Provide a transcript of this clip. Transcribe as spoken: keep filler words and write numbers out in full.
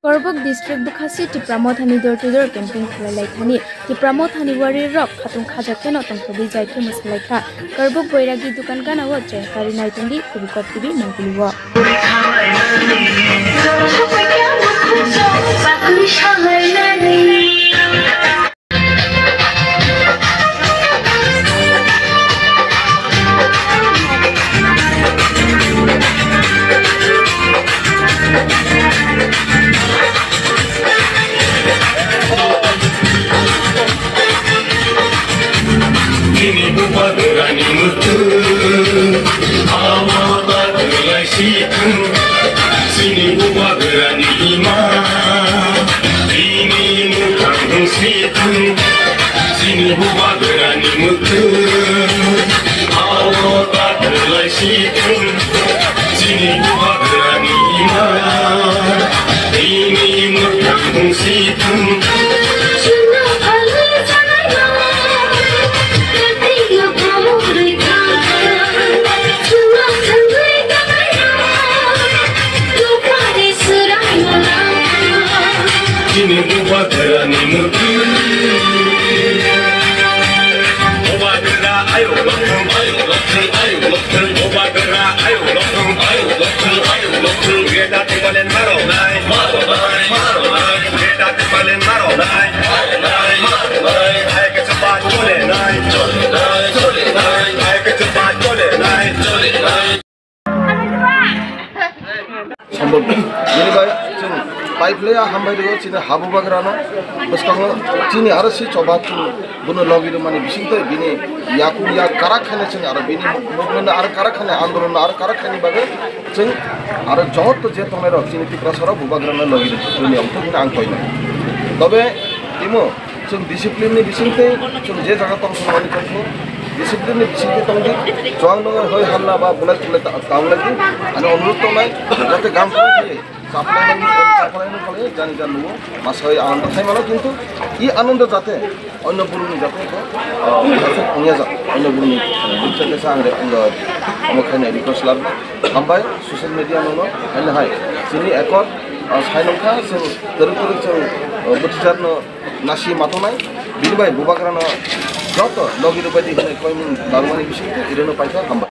Korbok district bwkhasi Tipra Mothani door to door campaign khlai lai thani. Tipra Mothani wari rok khatung khaja kheno tongthogwi jai khe mwsa lai kha. Korbok Boiragi dukan gana o chai kari nai tongdi Kubikor T V Nangpili o. Chini bubagrani mwkhwtwng, abo ta kwlai si thwng. Chini bubagrani ima, bini mwkhang hwn si thwng. Chini bubagrani mwkhwtwng, abo ta kwlai si thwng. Chini bubagrani ima, bini mwkhang hwn si thwng. Chini bubagrani mwkhwtwng. Bubagra ayuk lokthwng, ayuk lokthwng, ayuk lokthwng. Bubagra ayuk lokthwng, ayuk lokthwng, ayuk lokthwng. Geta tipalen maro nai, maro nai, maro nai. Geta tipalen maro nai, maro nai, maro nai. Hai ke sepat chole nai, chole nai, chole nai. Hai ke sepat chole nai, chole nai. Sambal. Bini bai chwng pai phlaiya hambai rwgo chini ha bubagrano. Bwskango chini aro si choba chwng bono logi rwmani bisingtwi bini yakung yak karak khaina chwng aro bini movement aro karak khaina andolon aro karak khaini bagwi chwng aro joto je tongnai rok chini Tiprasa rok bubagrano logi rwmani ongthok hwnwi ang koinai. Tobe timo Chwng discipline ni bisingtwi chwng je jaga tong thangmani tongkhu, discipline ni bisingtwi tongdi. Chwng nung hoi halla ba bulai tulai ta-, tang lai di. Ani onurodh tongnai, jate gam phai di. Chaplai nang, chaplai nang khalai, jani jan nungo, masai anando khai mano kintu, i anando jate, onno buruni jate ko, ah, jate ongya ja, onno buruni, jate sa ang re, ang, omo khaina request lab. Hambai, social media nono, haino hai, chini ekor, ah, sai nongkha, chwng kwrwk kwrwk chwng, ah, bwthijarno, Nasi matonai, bini bai bubagrano joto logi rwbaidi hwnwi koimung narwkmani bisingtwi irwino paikha hambai.